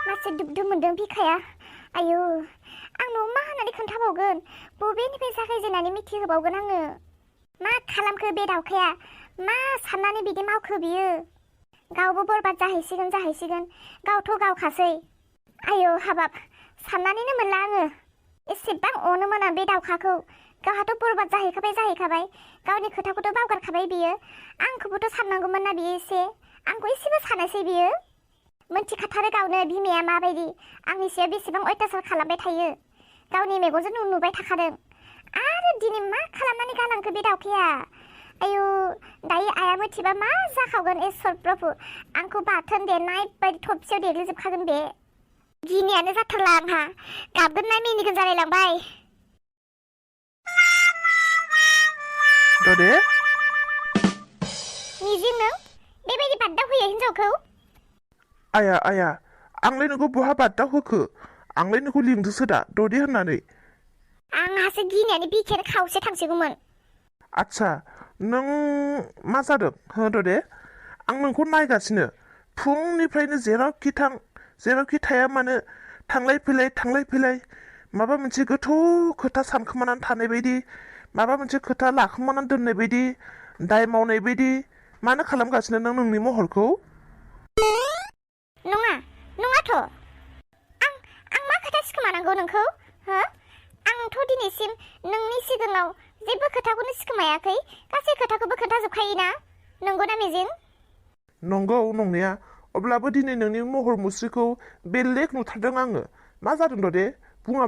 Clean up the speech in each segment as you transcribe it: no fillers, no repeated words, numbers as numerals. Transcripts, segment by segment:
मासे दुब मोनदों बिखाया आयु आं न'आव मा होननानै खोन्थाबावगोन बबेनिफ्राय जागायजेननानै मिथिहोबावगोन आङो मा खालामखो बे दावखाया मा साननानै बिदि मावखो बियो गावबो बरबाद जाहैसिगोन गावथ' गावखासै आयु हाबाब साननानैनो मोनला आङो एसेबां अनोमोन आं बे दावखाखौ गावहाथ' बरबाद जाहैखाबाय गावनि खोथाखौथ' बावगारखाबाय बियो आंखौबोथ' साननांगौमोन ना बियो एसे आंखौ एसेबो सानासै बियो मोनथिखाथारो गावनो बिमाया माबायदि आंनि सायाव बेसेबां अयथासार खालामबाय थायो गावनि मेगनजों नुबाय थाखादों आरो दिनै मा खालामनानै गालांखो बे दावखाया आयु दायो आइया मिथिबा मा जाखावगोन इसोर प्रभु आंखौ बाथोन देनाय बायदि थबसेयाव देग्लिजोबखागोन बे गिनायानो जाथारला आंहा गाबगोन ना मिनिगोन जालायलांबाय ददे मिजिं नों बेबायदि बाद्दाव होयो हिन्जावखौ आया आंलाय नोंखौ बहा बाद्दाव होखो आंलाय नोंखौ लिंदोंसो दा ददे होननानै आंहासो गिनायानो बिखेर खावसे थांसिगौमोन आच्छा नों मा जादों हो ददे आं नोंखौ नायगासिनो फुंनिफ्रायनो जेरावखि थाया मानो थांलाय फैलाय माबा मोनसे गोथौ खोथा सानखोमानानै थानाय बायदि माबा मोनसे खोथा लाखोमानानै दोननाय बायदि दाय मावनाय बायदि मानो खालामगासिनो नों नोंनि महरखौ नङाथ' आं मा खोथा सिखोमानांगौ नोंखौ हो आंथ' दिनैसिम नोंनि सिगाङाव जेबो खोथाखौनो सिखोमायाखै गासै खोथाखौबो खोन्थाजोबखायोना नंगौना मिजिं नंगौ नंनाया अब्लाबो दिनै नोंनि महर मुस्रिखौ बेलेग नुथारदों आङो मा जादों ददे बुङा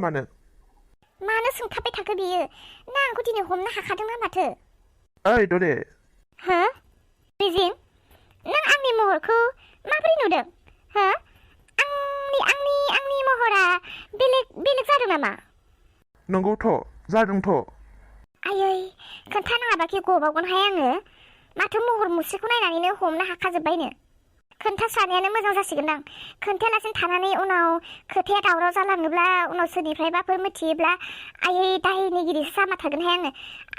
मानो सोंथाबबाय थाखो बियो ना आंखौ दिनै हमनो हाखादों ना माथो ओइ ददे हो मिजिं नों आंनि महरखौ माबोरै नुदों हो आंनि महरा बेलेग जादों नामा नंगौथ' जादोंथ' आयै खोन्थानाङाबाखि गबावगोनहाय आङो माथो महर मुस्रिखौ नायनानैनो हमनो हाखाजोब्बायनो खोन्थास्लानायानो मोजां जासिगोनदां खोन्थायालासिनो थानानै उनाव खोथाया दावराव जालाङोब्ला उनाव सोरनिफ्रायबाफोर मिथियोब्ला आयै दायनिगिरिसो जामा थागोनहाय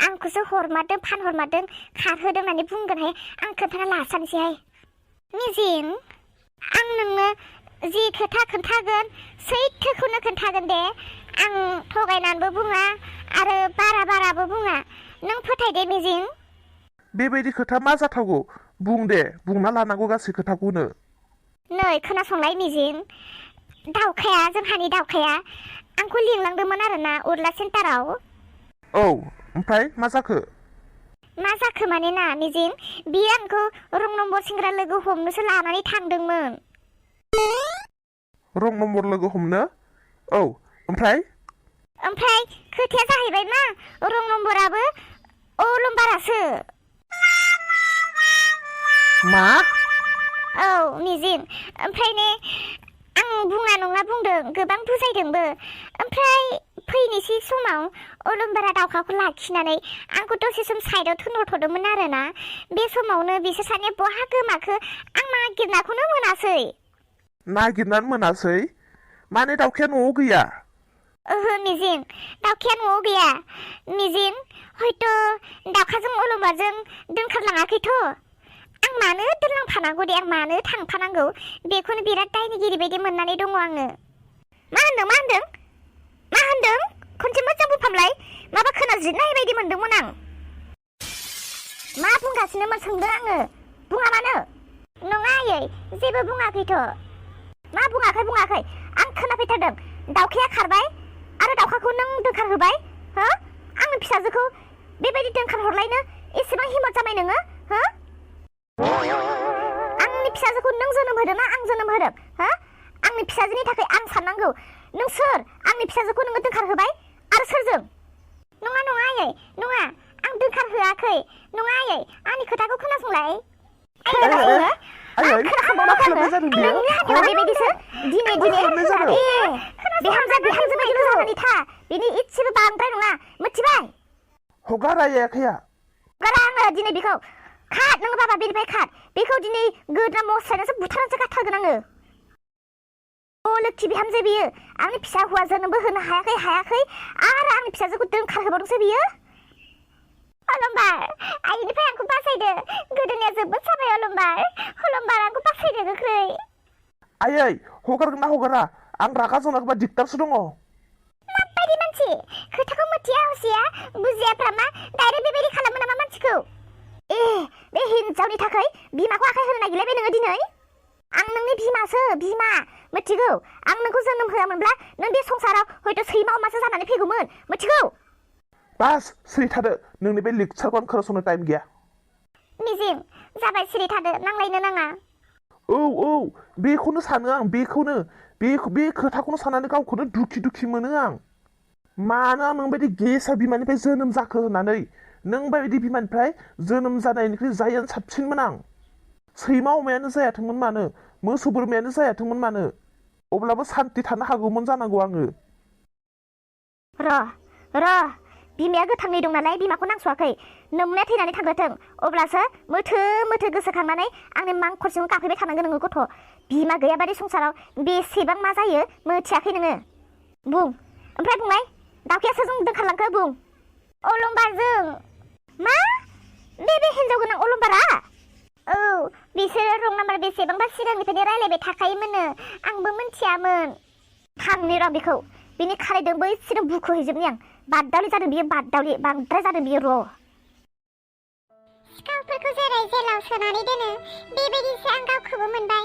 आंखौसो फानहरमारदों खारहोदों होननानै बुंगोनहाय आं खोन्थाना लासानोसैहाय मिजिं आं नोंनो जि खोथा खोन्थागोन सैथोखौनो खोन्थागोन दे आं थगायनानैबो बुङा आरो बाराबो बुङा नों फोथायदे मिजिं बेबायदि खोथा मा जाथावगौ बुं दे बुंना लानांगौ गासै खोथाखौनो नै खोनासंलाय मिजिं जोंहानि दावखाया आंखौ लिंलांदोंमोन आरोना उरला सेन्टाराव औ ओमफ्राय मा जाखो माने ना मिजिं बियो आंखौ रं नम्बर सेंग्रा लोगो हमनोसो लानानै थांदोंमोन रं नम्बर लोगो हमनो औ ओमफ्राय खोथाया जाहैबाय मा रं नम्बराबो अलंबारासो मा औ मिजिं ओमफ्राय ने आं बुङा नङा बुंदों गोबां बुजायदोंबो ओमफ्राय फैनोसै समाव अलंबारा दावखाखौ लाखिनानै आंखौ दसे सम साइडआव थोनहरथ'दोंमोन आरोना बे समावनो बिसोर सानैया बहा गोमाखो आं नागिरनाखौनो मोनासै माने दावखाया न'आव गैया ओहो मिजिं दावखाया न'आव गैया मिजिं हयथ' दावखाजों अलंबारजों दोनखारलाङाखैथ' आं मानो दोनलांफानांगौ दे आं मानो थांफानांगौ बेखौनो बिराद दायनिगिरि बायदि मोननानै दङ आङो मा होनदों खनसे मोजां बुंफामलाय माबा खोनाज्रिदनाय बायदि मोनदोंमोन आं मा बुंगासिनोमोन सोंदों आङो बुङा मानो नङा आयै जेबो बुङाखैथ' मा बुङाखै आं खोनाफैथारदों दावखाया खारबाय आरो दावखाखौ नों दोनखारहोबाय हो आंनि फिसाजोखौ बेबायदि दोनखारहरलायनो एसेबां हिम्मत जाबाय नोङो हो आंनि फिसाजोखौ नों जोनोम होदों ना आं जोनोम होदों हो आंनि फिसाजोनि थाखाय आं साननांगौ नों सोर आंनि फिसाजोखौ नोङो दोनखारहोबाय आरो सोरजों नङा आयै नङा आं दोनखारहोआखै नङा आयै आंनि खोथाखौ खोनासंलाय बेबायदिसो दिनै बिहामजो बायदिल' जानानै था बिनि इसेबो बांद्राय नङा मिथिबाय हगार आइया हगारा आङो दिनै बेखौ खाद नोङो बाबा बेनिफ्राय खाद बेखौ दिनै गोदना मस्लायनासो बुथारनासो गारथारगोन आङो अ लोक्षि बिहामजो बियो आंनि फिसा हौवा जोनोमबो होनो हायाखै आरो आंनि फिसाजोखौ दोनखारहोबावदोंसो बियो अलंबार आइनिफ्राय आंखौ बासायदो गोदोनाया जोबोद साबाय अलंबार आंखौ बासायदो गोख्रै आयै हगारगोन ना हगारा आं रागा जोंनागौबा दिगदारसो दङ माबायदि मानसि खोथाखौ मिथिया हसिया बुजियाफ्रा मा डाइरेक्ट बेबायदि खालामो नामा मानसिखौ ए बे हिनजावनि थाखाय बिमाखौ आखाइ होनो नागिरलायबाय नोङो दिनै आं नोंनि बिमासो बिमा मिथिगौ आं नोंखौ जोनोम होआमोनब्ला नों बे संसाराव हयथ' सैमा अमासो जानानै फैगौमोन मिथिगौ बास सिरि थादो नोंनि बे लेक्सारखौ आं खोनासंनो टाइम गैया मिजिं जाबाय सिरि थादो नांलायनो नाङा औ बेखौनो सानो आं बेखौनो बे खोथाखौनो साननानै गावखौनो दुखि मोनो आं मानो आं नोंबायदि गेसा बिमानिफ्राय जोनोम जाखो होननानै नोंबायदि बिमानिफ्राय जोनोम जानायनिख्रुइ जायआनो साबसिनमोन आं सैमा अमायानो जायाथोंमोन मानो मोसौ बोरमायानो जायाथोंमोन मानो अब्लाबो सान्ति थानो हागौमोन जानांगौ आङो र' बिमाया गोथाङै दं नालाय बिमाखौ नांस'वाखै नोमनाया थैनानै थांग्रोथों अब्लासो मोथो गोसोखांनानै आंनि मांखरसिङाव गाखैबाय थानांगोन नोङो गथ' बिमा गैयाबादि संसाराव बेसेबां मा जायो मिथियाखै नोङो बुं ओमफ्राय बुंनाय दाउखायासो जों दोनखारलांखो बुं अलंबारजों मा बे हिनजाव गोनां अलंबारा औ बिसोरो रं नाम्बार बेसेबांबा सिगांनिफ्रायनो रायलायबाय थाखायोमोननो आंबो मिथियामोन थांनि र' बेखौ बिनि खारायदों बै सिगां बुखोहैजोबनि आं बादावलि जादों बियो बादावलि बांद्राय जादों बियो र' सिखावफोरखौ जेरै जेलाव सोनानै दोनो बेबायदिसो आं गावखौबो मोनबाय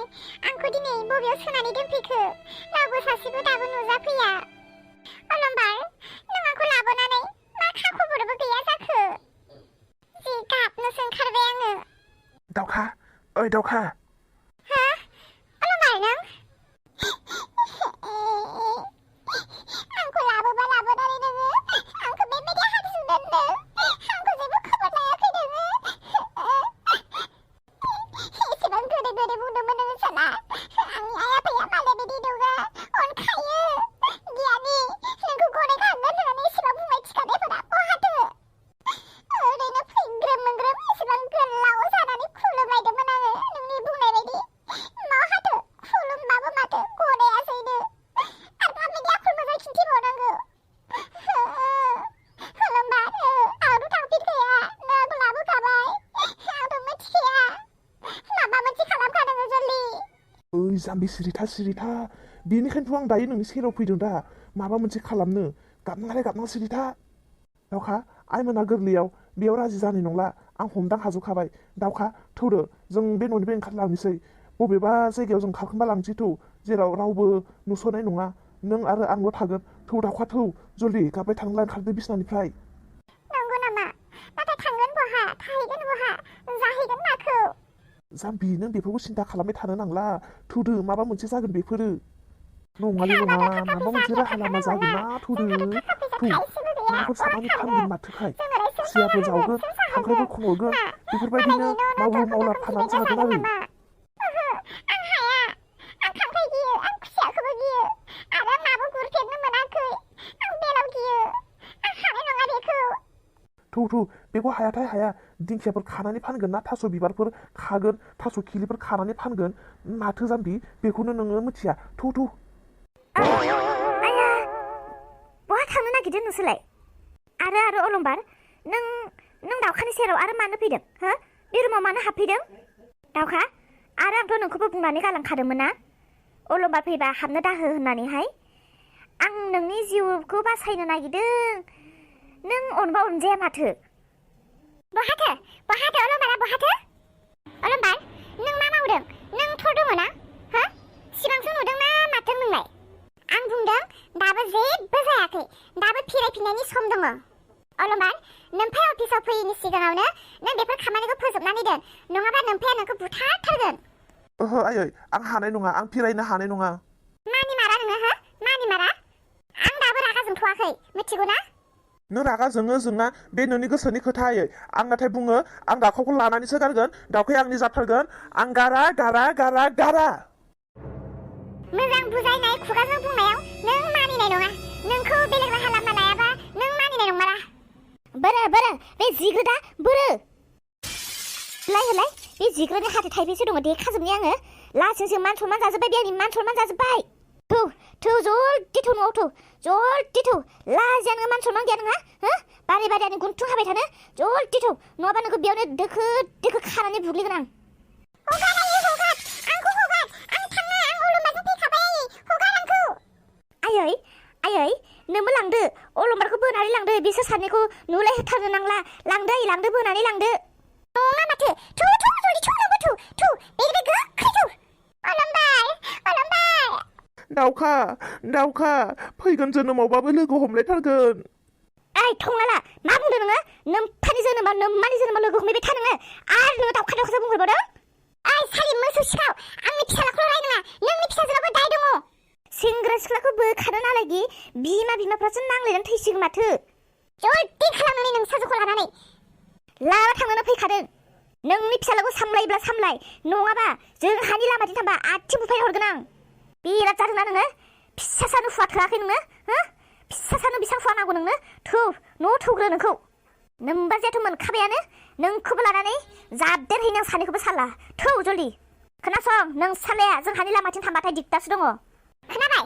आंखौ दिनै बबेयाव सोनानै दोनफैखो रावबो सासेबो दाबो नुजाफैया अलंबार नों आंखौ लाबोनानै मा खबरबो गैया जाखो जि गाबनोसो ओंखारबाय आङो दाउखा ओइ दाउखा हा अलंबार नों आंखौ लाबोबा लाबोनानै नोङो आंखौ बेबायदि हारसिं दोननो आंखौ जेबो खबर लायाखै नोङो एसेबां गोदै बुंदोंमोन नोङो साला आंनि आइ आफाया मालाय बिदि नङा अनखायो गियानि नोंखौ गनायखागोन होननानै एसेबां बुंबाय थिखानायफोरा बहाथो ओरैनो फैग्रोम एसेबां गोलाव जानानै खुलुमलायदोंमोन आङो नोंनि बुंनाय बायदि माहाथो खुलुमबाबो माथो गनायासैनो आरो माबायदि आखल मोजां खिन्थिबावनांगौ अलंबार आंथ' थांफिनखाया नों आंखौ लाबोखाबाय आंथ' मिथिखाया माबा मोनसे खालामखानांगौ जल्दि ओइ जाम्बि सिरिथा बेनिखायनोथ' आं दायो नोंनि सेराव फैदों दा माबा मोनसे खालामनो गाबनाङा सिरिथा दाउखा आइमोना गोरलैयाव बेयाव राजि जानाय नंला आं हमदां हाजोबखाबाय दाउखा थौदो जों बे न'निफ्राय ओंखारलांनोसै बबेबा जायगायाव जों खारखोमा लांसै थौ जेराव रावबो नुस'नाय नङा नों आरो आंल' थागोन थौ दाउखा थौ जल्दि गाबबाय थांला ओंखारदो बिसनानिफ्राय नंगौ नामा नाथाय थांगोन बहा थाहैगोन बहा जाहैगोन माखौ जाम्बि नों बेफोरखौ सिन्था खालामबाय थानो नांला थौदो माबा मोनसे जागोन बेफोरो नङालै नङा माबा मोनसे राहा लामा जागोन ना थौदो थौ नाफोर सारनानै फानगोन माथोखाय खुसियाफोर जावगोन खांख्राइफोर खन'गोन बेफोरबायदिनो मावला फाननानै जागोन आरो आं हाया आं खांख्राइ गियो आं खुसियाखौबो गियो आरो आं नाबो गुरफेरनो मोनाखै आं बेलाव गियो आं हानाय नङा बेखौ थौ बेखौ हायाथाय हाया दिंखियाफोर खानानै फानगोन ना थास' बिबारफोर खागोन थास' खिलिफोर खानानै फानगोन माथो जाम्बि बेखौनो नोङो मिथिया थौ आया बहा थांनो नागिरदों नोंसोरलाय आरो अलंबार नों दाउखानि सेराव आरो मानो फैदों हो बे रुमाव मानो हाबफैदों दाउखा आरो आंथ' नोंखौबो बुंनानै गालांखादोंमोन ना अलंबार फैबा हाबनो दाहो होननानैहाय आं नोंनि जिउखौ बासायनो नागिरदों नों अनबा अनजाया माथो बहाथो अलंबारा बहाथो अलंबार नों मा मावदों नों थर दङ ना हो सिगांसो नुदों ना माथों नोंलाय आं बुंदों दाबो जेबो जायाखै दाबो फिरायफिननायनि सम दङ अलंबार नोमफाया अफिसाव फैयैनि सिगाङावनो नों बेफोर खामानिखौ फोजोबनानै दोन नङाबा नोमफाया नोंखौ बुथारथारगोन ओहो आयै आं हानाय नङा आं फिरायनो हानाय नङा मानि मारा नोङो हो मानि मारा आं दाबो रागा जोंथ'वाखै मिथिगौ ना नों रागा जोङा बे नोंनि गोसोनि खोथा आयै आं नाथाय बुङो आं दाउखाखौ लानानैसो गारगोन दाउखाया आंनि जाथारगोन आं गारा मोजां बुजायनाय खुगाजों बुंनायाव नों मानिनाय नङा नोंखौ बेलेग राहा लामा लायाबा नों मानिनाय नंमारा बोरो बे जिग्रोदा बोरो होलाय बे जिग्रोनि हाथाय थाइबेंसो दङ देखाजोबनि आङो लासिंसिं मान सनमान जाजोब्बाय बे आंनि मान सनमान जाजोब्बाय थौ जल्दि थौ न'आव थौ जल्दि थौ लाजिया नोङो मान सनमान गैया नोंहा हो बारे आंनि गुन्थुं हाबाय थानो जल्दि थौ नङाबा नोंखौ बेयावनो दोखो खानानै बुग्लिगोन आं हगार आंखौ हगार आं थाङा आं अलंबार मारै लांदो बिसोर सानैखौ नुलाय होथारनो नांला लांदो बोनानै लांदो नङा माथो थु जलदि थु नोंबो थु बेनिफ्राय गोख्रै थु अलमबार दाउखा फैगोन जोनोमावबाबो लोगो हमलायथारगोन ओइ थंलाला मा बुंदों नोङो नोम्फानि जोनोमाव नोम्मानि जोनोमाव लोगो हमैबाय था नोङो आरो नोङो दाउखा बुंहरबावदों ओइ सालि मोसौ सिखाव आंनि फिसालाखौल' रायनाङा नोंनि फिसाजोनावबो दाय दङ सेंग्रा सिख्लाखौ बोखानो नालागि बिमाफ्रासो नांलायनानै थैसिगोन माथो जलदि खालामनानै नों साजुखौ लानानै लाना थांनानै फैखादों नोंनि फिसालाखौ सामलायोब्ला सामलाय नङाबा जोंहानि लामाथिं थांबा आथिं बुफाय हरगोन आं बिराद जादोंना नोङो फिसा सानो फुवा थोआखै नोङो हो फिसा सानो बेसां फुवा नांगौ नोंनो न' थौग्रो नोंखौ नोम्बाजैयाथ' मोनखाबायानो नोंखौबो लानानै जाबदेरहैनो आं सानैखौबो साला जलदि खोनासं नों सालाया जोंहानि लामाथिं थांबाथाय दिगदारसो दङ खोनाबाय